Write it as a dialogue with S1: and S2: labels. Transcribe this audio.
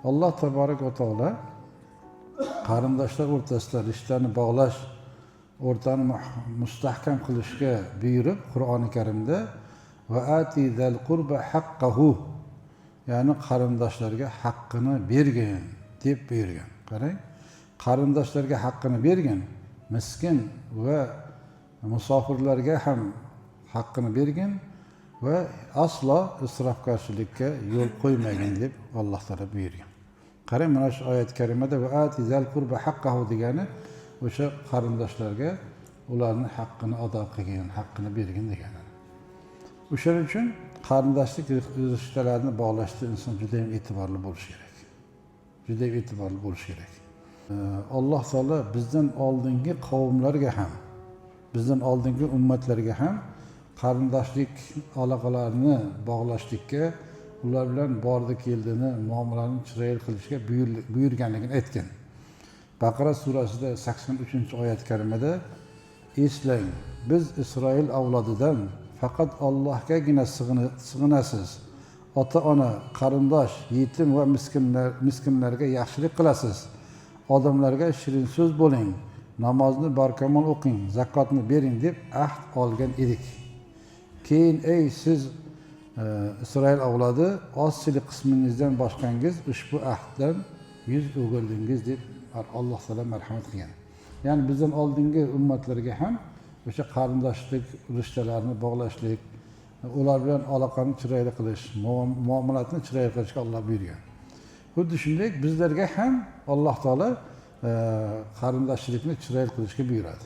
S1: Alloh taborak va taolo qarindoshlar o'rtasida rishtani bog'lash, o'rtani mustahkam qilishga buyurib, Qur'oni Karimda va ati zal qurba haqqahu, ya'ni qarindoshlarga haqqini bergin deb buyurgan. Qarang, qarindoshlarga haqqini bergin, miskin va musofirlarga ham haqqini bergin va aslo isrofgarchilikka yo'l qo'ymagin deb Alloh taolo buyurgan. Qarang, mana shu oyat karimada va ati zal qurba haqqahu degani o'sha qarindoshlarga ularni haqqini ado qilgin, haqqini bergin degani. O'shaning uchun qarindoshlik rishtalarini bog'lashda inson juda ham e'tiborli bo'lishi kerak. Juda ham e'tiborli bo'lishi kerak. Alloh taolo bizdan oldingi qavmlarga ham, bizdan oldingi ummatlarga ham qarindoshlik aloqalarini bog'lashlikka, ular bilan bordi keldini muomalani chiroyli qilishga buyurganligini aytgan. Baqara surasida 83-oyat karimada eslang, biz Isroil avlodidan faqat Allohgagina sig'inasiz, ota-ona, qarindosh, yetim va miskinlarga yaxshilik qilasiz, odamlarga shirin so'z bo'ling, namozni barkamol o'qing, zakotni bering deb ahd olgan edik. Keyin ey siz Isroil avlodi, ozchilik qismingizdan boshqangiz ushbu ahddan yuz o'girdingiz deb Alloh taolo marhamat qilgan. Ya'ni bizdan oldingi ummatlarga ham o'sha qarindoshlik rishtalarini bog'lashlik, ular bilan aloqani chiroyli qilish, muomalatni chiroyli qilishga Alloh buyurgan. Xuddi shunday bizlarga ham Alloh taolo qarindoshchilikni chiroyli qilishga buyuradi.